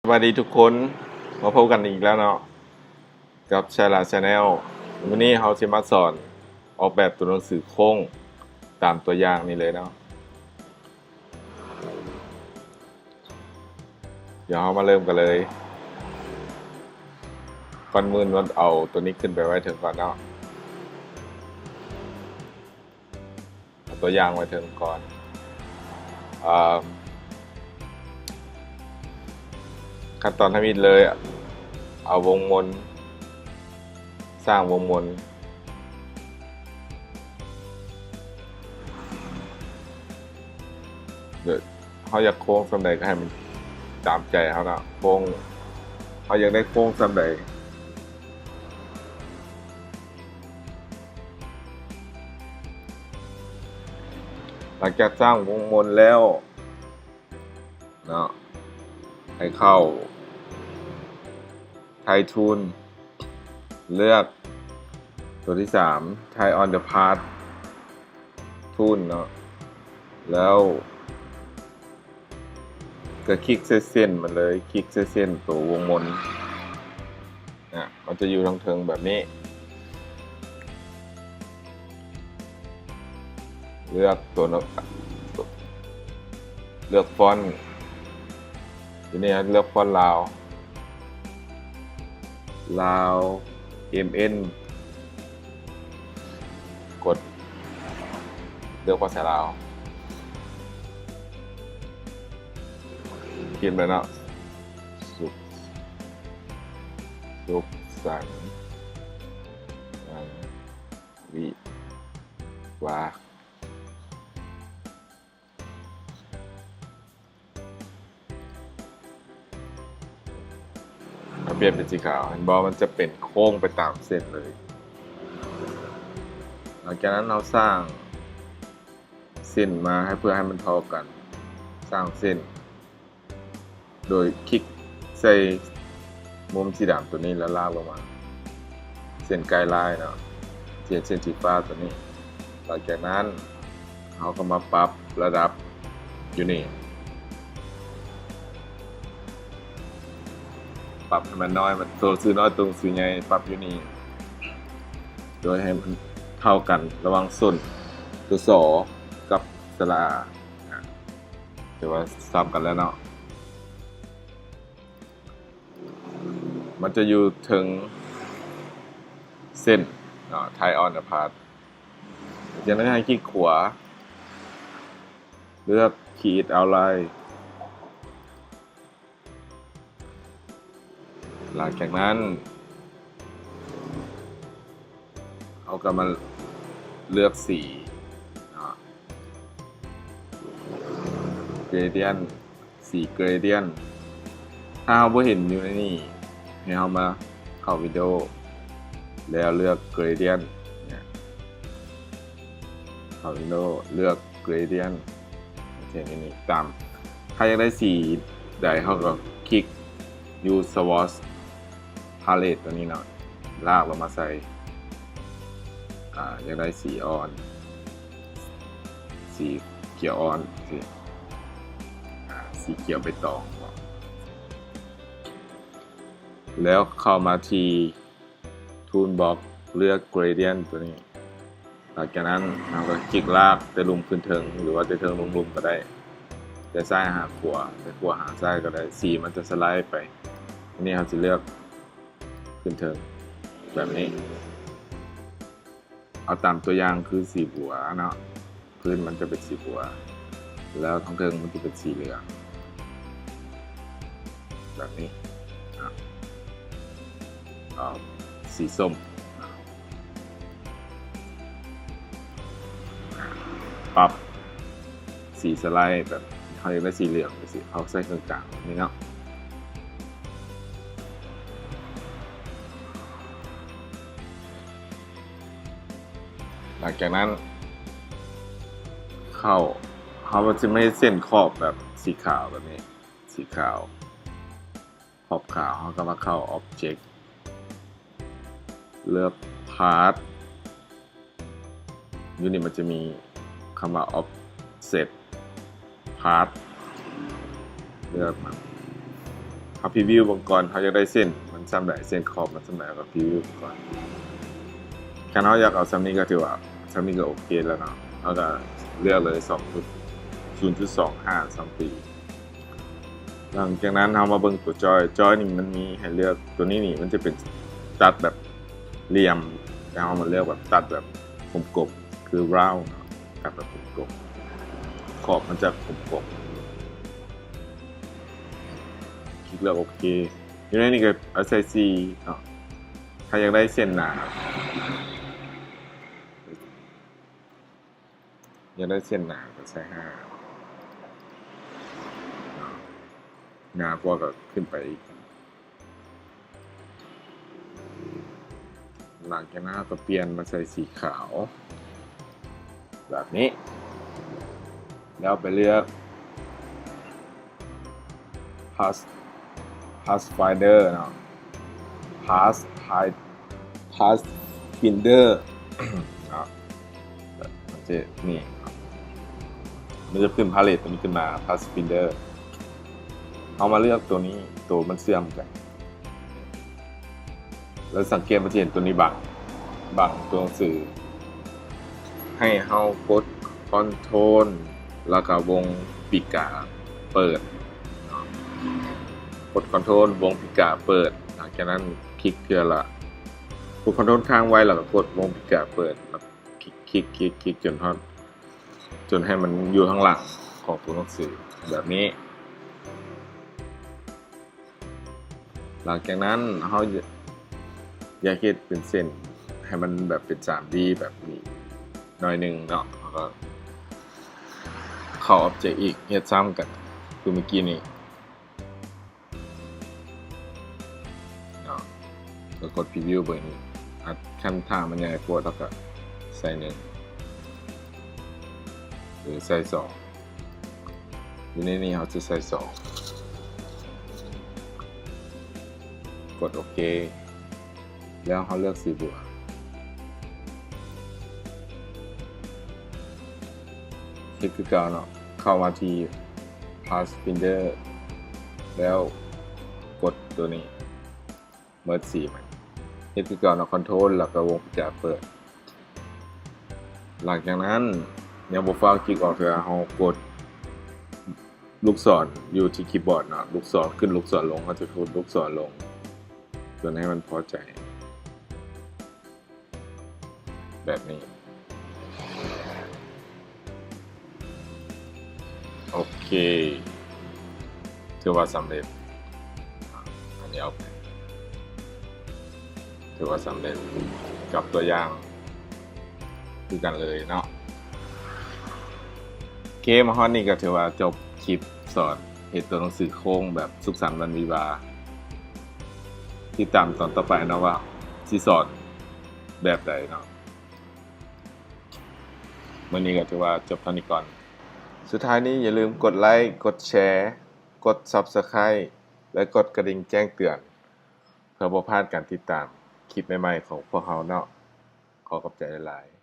ສະບາຍດີທຸກຄົນ ມາພົບກັນອີກແລ້ວເນາະ ກັບ Shaila Channel. ມື້ນີ້ເຮົາຊິມາສອນອອກແບບຕົວໜັງສືໂຄ້ງຕາມຕົວຢ່າງນີ້ເລີຍເນາະ. ດຽວເຮົາມາເລີ່ມກັນເລີຍ. ກ່ອນອື່ນເຮົາເອົາຕົວນີ້ຂຶ້ນໄປໄວ້ເທິງກ່ອນເນາະ. ເອົາຕົວຢ່າງໄວ້ເທິງກ່ອນ. ເອີ ຂັ້ນຕອນທຳອິດເລີຍ ເອົາວົງມົນ ສ້າງວົງມົນ. ເຮົາຢາກໂຄ້ງສ່ຳໃດກໍໃຫ້ມັນຕາມໃຈເຮົາເນາະ. ໂຄ້ງ ເຮົາຢາກໄດ້ໂຄ້ງສ່ຳໃດ. ຫຼັງຈາກສ້າງວົງມົນແລ້ວເນາະ ໃຫ້ເຂົ້າ Type Tool ເລືອກຕົວທີສາມ Type on the Path Tool ເນາະ ແລ້ວ ກໍຄລິກໃສ່ເສັ້ນມັນເລີຍ ຄລິກໃສ່ເສັ້ນໂຕວົງມົນນະ ມັນຈະຢູ່ທາງເທິງແບບນີ້. ເລືອກໂຕ ເລືອກຟອນ ທີນີ້ເລືອກຟອນລາວ ລາວ ເອັມເອັນ ກົດເລືອກພາສາລາວ ພິມໄປເນາະ ສຸກ ສຸກສັນວັນວິວາ. ເຮົາປ່ຽນເປັນສີຂາວ ເຫັນບໍ່? ມັນຈະເປັນໂຄ້ງໄປຕາມເສັ້ນເລີຍ. ຫຼັງຈາກນັ້ນເຮົາສ້າງເສັ້ນມາໃຫ້ ເພື່ອໃຫ້ມັນເທົ່າກັນ ສ້າງເສັ້ນ ໂດຍຄລິກໃສ່ມຸມສີດຳຕົວນີ້ ແລ້ວລາກລົງມາ ເສັ້ນໄກລາຍເນາະ ເສັ້ນ ເສັ້ນສີຟ້າຕົວນີ້. ຫຼັງຈາກນັ້ນ ເຮົາກໍມາປັບລະດັບຢູ່ນີ້ ປັບໃຫ້ມັນນ້ອຍ ມັນ ໂຕໜັງສືນ້ອຍ ໂຕໜັງສືໃຫຍ່ ປັບຢູ່ນີ້ ໂດຍໃຫ້ມັນເທົ່າກັນລະຫວ່າງສົ້ນ ໂຕ ສ ກັບສະຫຼະອາ ນະ ຖືວ່າສ່ຳກັນແລ້ວເນາະ. ມັນຈະຢູ່ເທິງເສັ້ນເນາະ Type on the Path. ຈາກນັ້ນໃຫ້ຄລິກຂວາ ເລືອກ Create Outline. ຫຼັງຈາກນັ້ນ ເຮົາກໍມາເລືອກສີເນາະ Gradient ສີ Gradient. ຖ້າເຮົາບໍ່ເຫັນຢູ່ໃນນີ້ ໃຫ້ເຮົາມາເຂົ້າ Window ແລ້ວເລືອກ Gradient ເຂົ້າ Window ເລືອກ Gradient ໂອເຄ ນີ້ ນີ້ ຕາມ ຖ້າຢາກໄດ້ສີໃດ ເຮົາກໍຄລິກ Use Swatch Palette ຕົວນີ້ເນາະ ລາກລົງມາໃສ່ ອາ ຢາກໄດ້ສີອ່ອນ ສີຂຽວອ່ອນ ສີ ອາ ສີຂຽວໃບຕອງເນາະ ແລ້ວເຂົ້າມາທີ່ Toolbox ເລືອກ Gradient ຕົວນີ້. ຫຼັງຈາກນັ້ນເຮົາກໍຄລິກລາກແຕ່ລຸ່ມຂຶ້ນເທິງ ຫຼືວ່າແຕ່ເທິງລົງລຸ່ມກໍໄດ້ ແຕ່ຊ້າຍຫາຂວາ ແຕ່ຂວາຫາຊ້າຍກໍໄດ້ ສີມັນຈະສະໄລໄປ. ອັນນີ້ເຮົາຊິເລືອກຂຶ້ນເທິງແບບນີ້ ເອົາຕາມຕົວຢ່າງຄືສີບົວເນາະ. ພື້ນມັນຈະເປັນສີບົວ ແລ້ວທາງເທິງມັນຈະເປັນສີເຫຼືອງ ແບບນີ້ ເອົາສີສົ້ມ ປັບສີສະໄລແບບເຮົາຢາກໄດ້ສີເຫຼືອງຈັ່ງຊີ້ ເຮົາໃສ່ເຄິ່ງກາງແບບນີ້ເນາະ. ຫຼັງຈາກນັ້ນເຂົ້າ ເຮົາກໍຈະມາເຮັດເສັ້ນຂອບແບບສີຂາວແບບນີ້ ສີຂາວ ຂອບຂາວ ເຮົາກໍມາເຂົ້າ Object ເລືອກ Path ຢູ່ນີ້ມັນຈະມີຄຳວ່າ Offset Path ເລືອກມັນ ເພ ພຣີວິວເບິ່ງກ່ອນ ເຮົາຢາກໄດ້ເສັ້ນມັນສ່ຳໃດ ເສັ້ນຂອບມັນສ່ຳໃດ ເຮົາກໍພຣີວິວເບິ່ງກ່ອນ. ຄັນເຮົາຢາກເອົາສ່ຳນີ້ກໍຖືວ່າສ່ຳນີ້ກໍໂອເຄແລ້ວເນາະ. ເຮົາກໍເລືອກເລີຍ ສອງຈຸດ ສູນຈຸດສອງຫ້າ ສອງປີ. ຫຼັງຈາກນັ້ນເຮົາມາເບິ່ງຕົວຈອຍ. ຈອຍນີ້ມັນມີໃຫ້ເລືອກ ຕົວນີ້ນີ້ມັນຈະເປັນຕັດແບບຫຼ່ຽມ, ແຕ່ເຮົາມາເລືອກແບບຕັດແບບກົມໆ ຄື round ເນາະ, ຕັດແບບກົມໆ ຂອບມັນຈະກົມໆ. ຄລິກເລືອກໂອເຄ. ຢູ່ໃນນີ້ກໍເອົາໃສ່ສີ່ເນາະ. ຖ້າຢາກໄດ້ເສັ້ນໜາ ຢາກໄດ້ເສັ້ນໜາກໍໃສ່ຫ້າ ໜາກວ່າກໍຂຶ້ນໄປອີກ. ຫຼັງຈາກນັ້ນເຮົາກໍປ່ຽນມາໃສ່ສີຂາວແບບນີ້ ແລ້ວໄປເລືອກ Path Pathfinder ເນາະ Path Pathfinder ເນາະ. ມັນຈະ ນີ້ ມັນຈະຂຶ້ນ palette ຕົວນີ້ຂຶ້ນມາ Pathfinder. ເຮົາມາເລືອກຕົວນີ້ ຕົວມັນເຊື່ອມກັນ ແລ້ວສັງເກດມັນຈະເຫັນຕົວນີ້ບັງ ບັງຕົວໜັງສື. ໃຫ້ເຮົາກົດ Control ແລ້ວກໍວົງປີກກາເປີດເນາະ, ກົດ Control ວົງປີກກາເປີດ. ຫຼັງຈາກນັ້ນຄລິກເທື່ອລະ ກົດ Control ຄ້າງໄວ້ ແລ້ວກໍກົດວົງປີກກາເປີດ ແລ້ວຄລິກ ຄລິກ ຄລິກ ຄລິກ ຈົນຮອດ ຈົນໃຫ້ມັນຢູ່ທາງຫຼັງຂອງຕົວໜັງສືແບບນີ້. ຫຼັງຈາກນັ້ນເຮົາຢາກເຮັດເປັນເສັ້ນໃຫ້ມັນແບບເປັນ ສາມດີ ແບບນີ້ໜ້ອຍໜຶ່ງເນາະ, ເຮົາກໍເຂົ້າ Object ອີກ ເຮັດຊ້ຳກັນຄືເມື່ອກີ້ນີ້ເນາະ, ກໍກົດ Preview ເບິ່ງນີ້. ອາ ຄັນຖ້າມັນໃຫຍ່ໂພດ ເຮົາກໍໃສ່ໜຶ່ງ ຫຼືໃສ່ສອງ. ຢູ່ໃນນີ້ເຮົາຈະໃສ່ສອງ ກົດໂອເຄ ແລ້ວເຮົາເລືອກສີບົວ ເຮັດຄືເກົ່າເນາະ, ເຂົ້າມາທີ່ Pathfinder ແລ້ວກົດຕົວນີ້ ເມີດສີໃໝ່. ເຮັດຄືເກົ່າເນາະ Control ແລ້ວກໍວົງປີກກາເປີດ. ຫຼັງຈາກນັ້ນຍັງບໍ່ຟ້າວຄລິກອອກເທື່ອ, ເຮົາກົດລູກສອນຢູ່ທີ່ຄີບອດເນາະ, ລູກສອນຂຶ້ນ ລູກສອນລົງ, ເຮົາຈະກົດລູກສອນລົງຈົນໃຫ້ມັນພໍໃຈ ແບບນີ້. ໂອເຄ ຖືວ່າສຳເລັດ. ອັນນີ້ເອົາໄປ ຖືວ່າສຳເລັດກັບຕົວຢ່າງຄືກັນເລີຍເນາະ. ໂອເຄ ມາຮອດນີ້ກໍຖືວ່າຈົບຄລິບສອນເຮັດຕົວໜັງສືໂຄ້ງແບບສຸກສັນວັນວິວາ. ຕິດຕາມຕອນຕໍ່ໄປເນາະ ວ່າຊິສອນແບບໃດເນາະ. ມື້ນີ້ກໍຖືວ່າຈົບເທົ່ານີ້ກ່ອນ. ສຸດທ້າຍນີ້ຢ່າລືມກົດໄລ, ກົດແຊ, ກົດ Subscribe ແລະ ກົດກະດິ່ງແຈ້ງເຕືອນ ເພື່ອບໍ່ພາດການຕິດຕາມຄລິບໃໝ່ໆຂອງພວກເຮົາເນາະ. ຂໍຂອບໃຈຫຼາຍໆ.